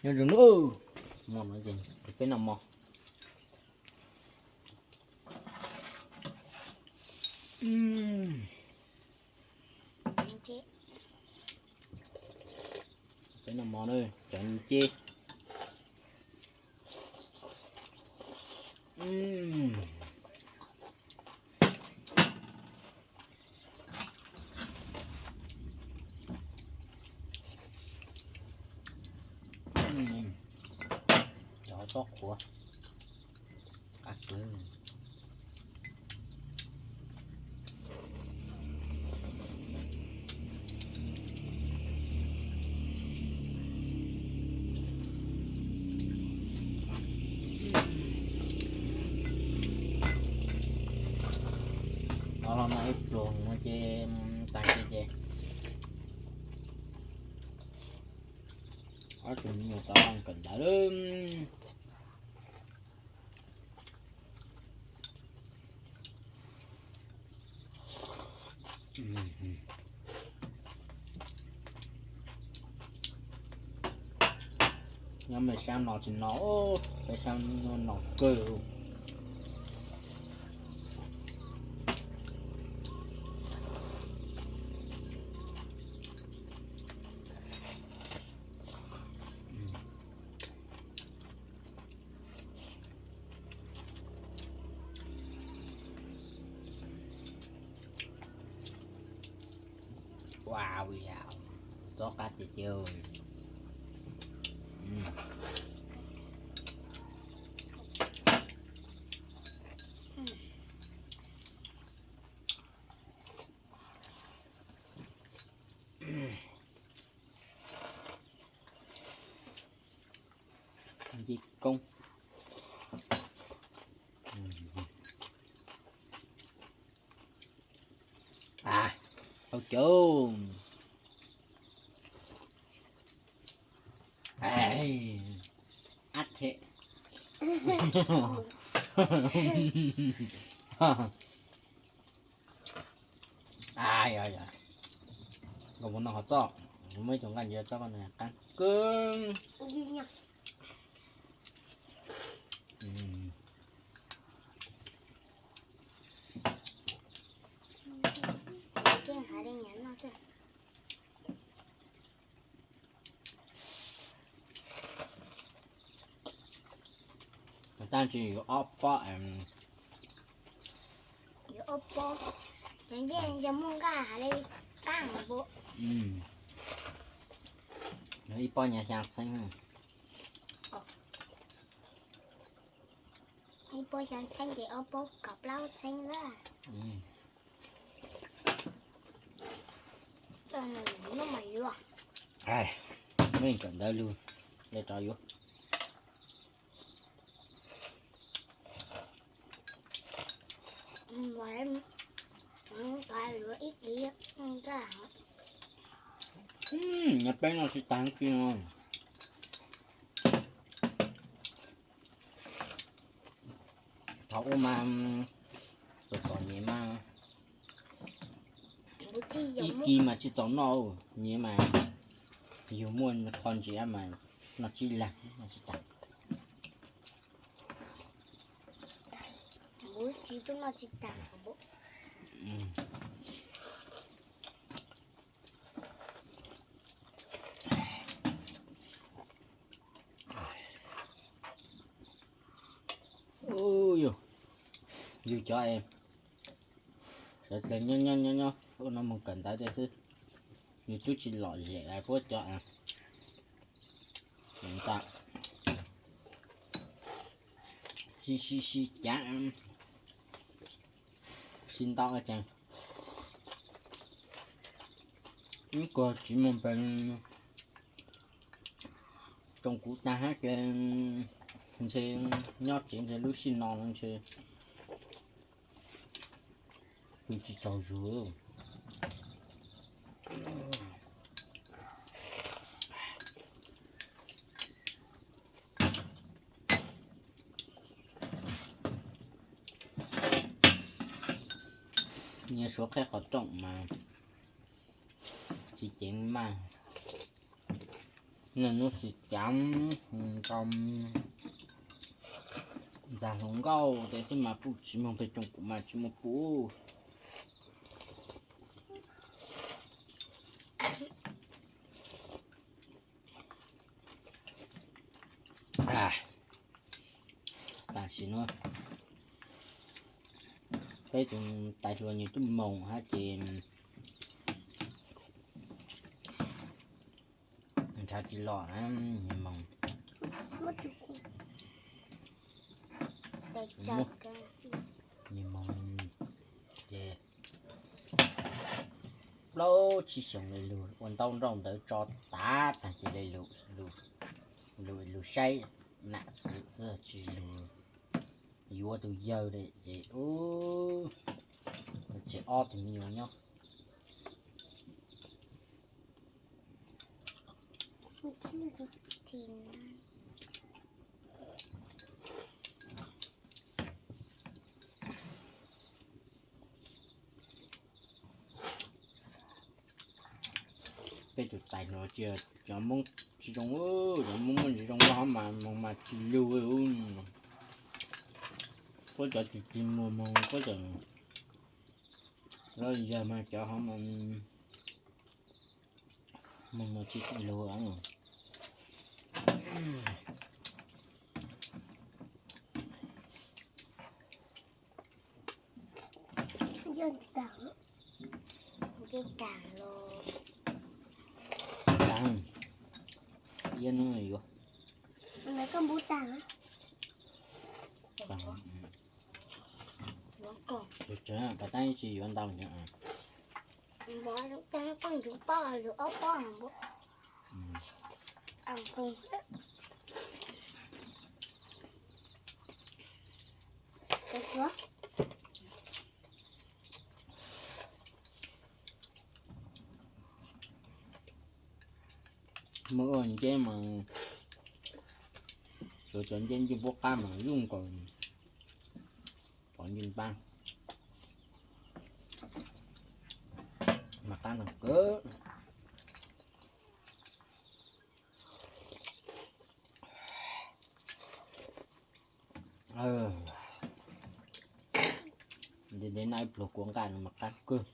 Nyob zoo nawb, mov no ces peb noj mov. Peb noj mov na, cov nce. Cov tob qhuav qab kawg. Los no ib pluag no ces tag kis ces ob tug me nyuam tau kawm ntawv. Nyob me sab no tsis no, peb sab no kawg. Ua li, txob qab tiag tiag. Nce koob. Au cawv. Ab the. Yog yog, koj mus noj qhov txoj, muab ib tug nqaij ntsia txoj koj qab kawg. Tab sis yus ob pob, yus ob pob, cov ncej yog muaj nqaj hais li qab npaum. Ib pob nyiaj xya txheeb. Ib pob xya txheeb ces ob pob kaum plaub txheeb lawm. Muab kawm ntawv lug, le rov yuav. Nyob peb noj tsis tag kiag no. Thaum ub mas txom txom nyem mas ib kis mas tsis txaus noj, nyem mas yus muaj qho ntsis mas noj tsib leeg noj tsis tag. Yus cov sawv dlawg nyob nyob nyob nyob ua no mus kawm ntawv tiag xwb, yus twb tsis lom zem lawm puab cov ntawd. Sib sib sib cav, sib ntaub ces ib kuag tsis muaj npe. Tsoom kuv tag hab ces ntshe nyob tsev ntshe lub sij no ntshe pw tsis tsaug zug. Nyias suav qheb qhov rooj mas tsis ceev maj. Noj hnub xim cav, ntxag hluas nkauj tes xwb mas puj tsis muaj peb tsoom kuv mas tsis muaj puj. Tam sim no peb tus tais hluas nws twb moos hab ces nrhav tsis los na, nws moos. Nws moos ces plaub tsib xyoos li lug ua ntaub nrauj ntawd tso tav tag ces li lug, lug saib nam txwv xwb tsis lug yuav tus yawg li ces ub, tseem ob tug me nyuam nyob. Peb tus tais no cia cov Hmoob tsis zoo, cov Hmoob muaj tsis zoo loj hov mas moos mas tsis lug. Puab cov tsis tsis muag moog puab cov loj yawg mas cov hov mas moog mas tsis lug. Ib hnub yuav. Pas tab tsis yuav ntau. Muaj ua nceb mas, suav cov nceb ncej puab qab mas zoo nkaus pov ncej npab, mas qab no kawg. Ntev ntev no ib pluag kuv nqa no mas qab kawg.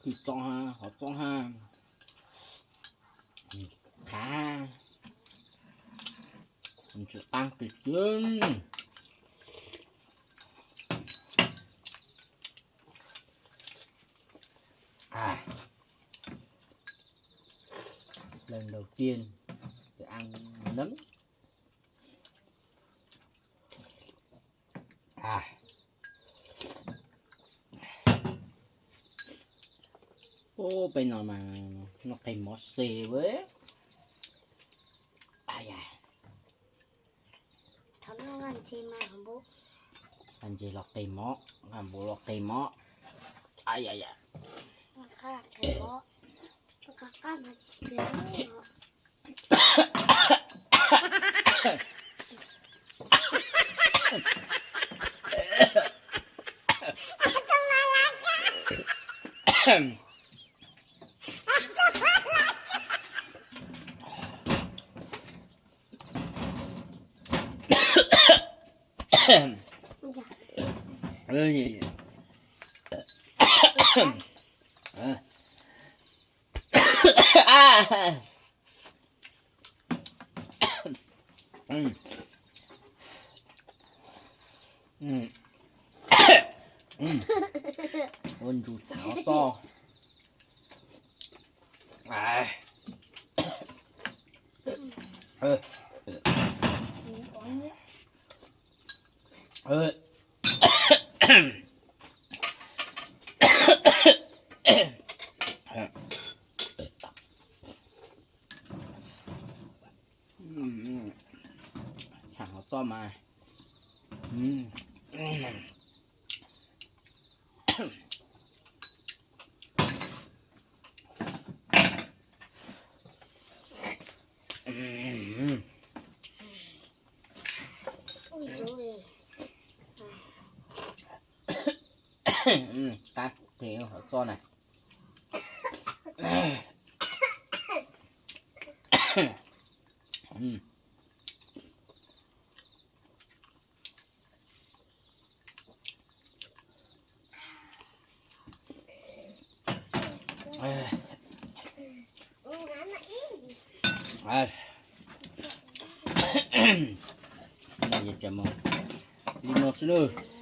Txob ha, hov txob ha, qhav ha, tsis qab qis tiag. Lần đầu tiên tôi ăn nấm. Ub, peb no mas noj qeg mov xe ua. Nqa ntses los qeg mov, nqa npua los qeg mov. Ua ntsus txhav txoj. Txhav hov txoj mas. Qab tiag hov txoj na. Li no xwb na.